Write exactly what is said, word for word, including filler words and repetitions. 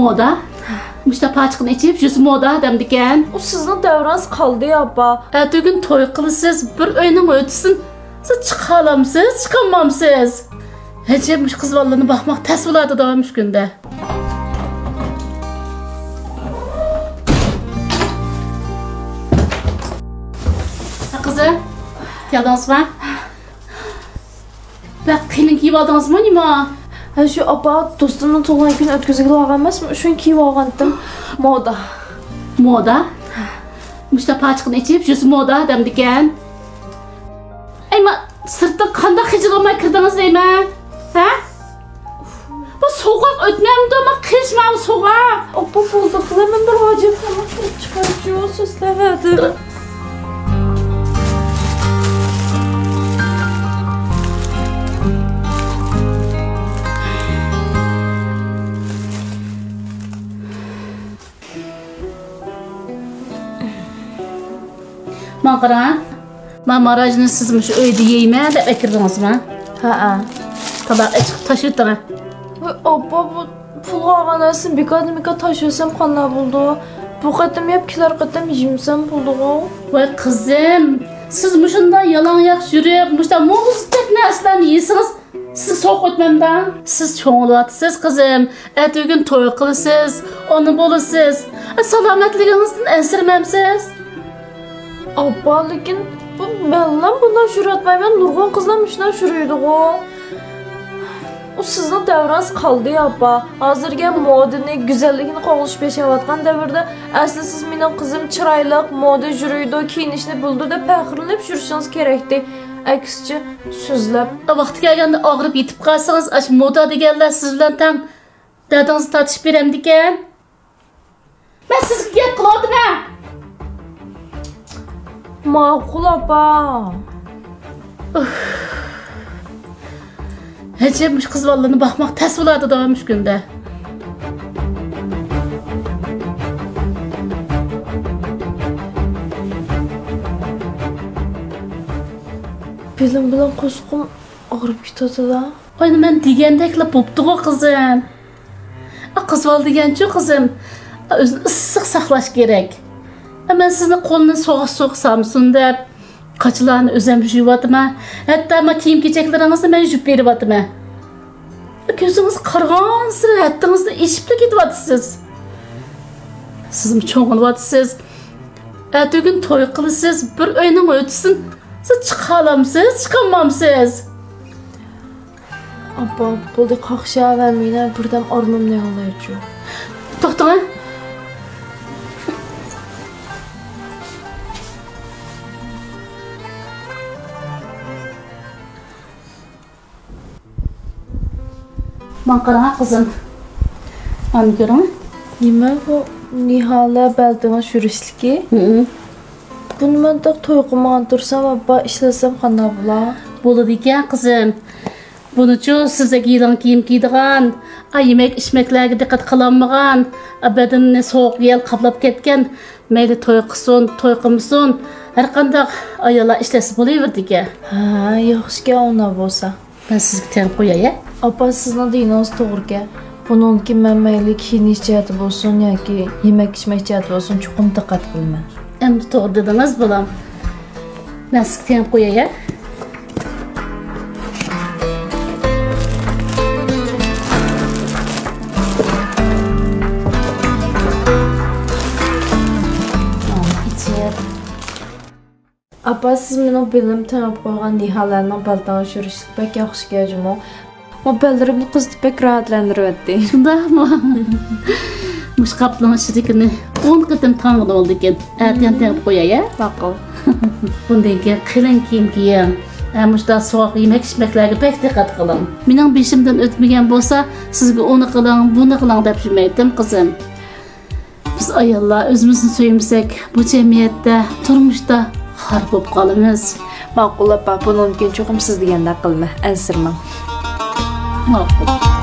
مودا؟ مۇشتا پاچىقىنى ئېچىپ، يۈزى مودا دەمدىكەن. ئۇ سىزنىڭ دەۋرىڭىز قالدى، ئاپا. ئەتىگۈن توي قىلىسىز، بىر ئۆينىڭ ھۆددىسىدىن سىز چىقالامسىز، چىقالمامسىز؟ ھەجەپ، مۇشۇ قىز بالىلارنى باقماق تەس بولاتتى مۇشۇ كۈندە. ھە، قىزىم، كەلدىڭىزما؟ بەك قېلىن كىيىۋالدىڭىزمۇ نېمە؟ ھە، شۇ ئاپا، دوستۇمنىڭ تۇغۇلغان كۈنى ئۆتكۈزگىلى بارغان ئەمەسمۇ، شۇنى كىيىۋالغانتىم. مودا. مودا؟ مۇشتا پاچىقىنى ئېچىپ، يۈزى مودا دەمدىكەن. ئەي، ما، سىرتتىن قانداق خىجىل بولماي كىردىڭىز دەيمەن؟ ھە؟ بۇ سوغۇق ئۆتمەمدۇ؟ ما، قىش ما بۇ سوغۇق. ئاپا، بولدى، قىلىمەن، بىر ھاجەتخانىغا كىرىپ چىقايچۇ، سۆزلەۋەردىم. ماڭا قاراڭ. ما ماراژنى سىز مۇشۇ ئۆيدە يەيمەن دەپ ئەكىردىڭىزما؟ ھەئە. تالاق ئېچىقىپ تاشلىۋېتىڭ. ۋاي، ئاپا، بۇ پۇلغا ئالغان نەرسىنى بىكاردىن بىكار تاشلىۋەتسەم قانداق بولىدۇ؟ بۇ قېتىم يەپ، كېلەر قېتىم يېمىسەم بولىدىغۇ؟ ۋاي قىزىم، سىز مۇشۇنداق يالاڭياق يۈرۈپ، مۇشۇنداق مۇزدەك نەرسىلەرنى يېسىڭىز، سىز سوغۇق ئۆتمەمدا؟ سىز چوڭ بولۇۋاتىسىز، قىزىم. ئەتىگۈن توي قىلىسىز، ئانا بولىسىز. سالامەتلىكىڭىزدىن ئەنسىرىمەمسىز؟ ئاپا، لېكىن بۇ مەنلا بۇنداق يۈرۈۋاتمايمەن، نۇرغۇن قىزلار مۇشۇنداق يۈرىدىغۇ. ئۇ سىزنىڭ دەۋرىڭىز قالدى، ئاپا. ھازىرغى مودىنى، گۈزەللىكنى قوغلىشىپ ياشاۋاتقان دەۋردە، ئەسلى سىز مېنىڭ قىزىم چىرايلىق، مودا يۈرىدۇ، كىيىنىشنى بىلىدۇ دەپ پەخىرلىنىپ يۈرۈشىڭىز كېرەكتى. ئەكسىچە، سۆزلەپ. ۋاقتى كەلگەندە ئاغرىپ يېتىپ قالسىڭىز، ئاشۇ مودا دېگەنلەر سىز بىلەن تەڭ دەردىڭىزنى تارتىشىپ بېرەمدىكەن؟ مەن سىزگە گەپ قىلىۋاتىمەن. ماقۇل، ئاپا. ئۇھ. ئەجەب، مۇشۇ قىز بالىلارنى باقماق تەس بولاتتى مۇشۇ كۈندە. بېلىم بىلەن قورسىقىم ئاغرىپ كېتىۋاتىدۇ. ئاينا، مەن دېگەندەكلا بوپتىغۇ، قىزىم. ئا، قىز بالا دېگەنچۇ، قىزىم. ئا، ئۆزىنى ئىسسىق ساقلاش كېرەك. ئا، مەن سىزنى قولىنى سوغۇق سۇغا سالمىسۇن دەپ، قاچىلارنى ئۆزۈم يۇيۇۋاتىمەن. ھەتتا ما كىيىم-كېچەكلىرىڭىزنى مەن يۇيۇپ بېرىۋاتىمەن. كۆزىڭىز قارىغانسېرى ھەددىڭىزدىن ئېشىپلا كېتىۋاتىسىز. سىزمۇ چوڭىيىۋاتىسىز. ئەتىگۈن توي قىلىسىز، بىر ئۆينىڭ ھۆددىسىدىن سىز چىقالامسىز، چىقالمامسىز؟ ئاپا، بولدى، قاقشىۋەرمىگىنە، بىردەم ئارامىمنى ئالايچۇ. توختاڭ. ماڭا قاراڭ، قىزىم. ئانا كۆرۈڭ. نېمە بۇ نىھالە بەلتىڭىز شۈرۈشلۈكى؟ ھىم. بۇنى مەن تېخى توي قىلمىغان تۇرسام، ئاپا، ئىشلەتسەم قانداق بولا؟ بولىدىكەن، قىزىم. بۇنىچۇ سىزدەك يېلىڭ كىيىم كىيىدىغان، ئا، يېمەك-ئىچمەكلەرگە دىققەت قىلالمىغان، ئا، بەدىنىنى سوغۇق يەل قاپلاپ كەتكەن، مەيلى توي قىلسۇن، توي قىلمىسۇن، ھەرقانداق ئاياللار ئىشلەتسە بولۇۋېرىدىكەن. ھە، ياخشىكەن ئۇنداق بولسا. مەن سىزگە تېڭىپ قوياي، ھە؟ ئاپا، سىزنىڭ دېگىنىڭىز توغرىكەن. بۇنىڭدىن كېيىن مەن مەيلى كىيىنىش جەھەتتە بولسۇن ياكى يېمەك-ئىچمەك جەھەتتە بولسۇن، چوقۇم دىققەت قىلىمەن. ئەمدى توغرا دېدىڭىز، بالام. مەن سىزگە تېڭىپ قوياي، ھە؟ ئاپا، سىز مېنىڭ بېلىم تېڭىپ قويغان نىھالەنىڭ بەلتىڭىغا شۈرۈشلۈك بەك ياخشىكەن جۇمۇ. ئۇ بەللىرىمنى قىزىتىپ بەك راھەتلەندۈرۈۋەتتى. شۇنداقمۇ؟ مۇشۇ قاپنىڭ ئىچىدىكىنى ئون قېتىم تاڭغىلى بولىدىكەن. ئەتىگەن تېڭىپ قوياي، ھە؟ ماقۇل. بۇندىن كېيىن قېلىن كىيىم كىيىڭ. ھە، مۇشۇنداق سوغۇق يېمەك-ئىچمەكلەرگە بەك دىققەت قىلىڭ. مېنىڭ بېشىمدىن ئۆتمىگەن بولسا، سىزگە ئۇنى قىلىڭ، بۇنى قىلىڭ دەپ يۈرمەيتتىم، قىزىم. بىز ئاياللار ئۆزىمىزنى سۆيمىسەك، بۇ جەمئىيەتتە، تۇرمۇشتا خار بولۇپ قالىمىز. ماقۇل ئاپا، بۇنىڭدىن كېيىن چوقۇم سىز دېگەندەك قىلىمەن، ئەنسىرىمەڭ. ماقۇل.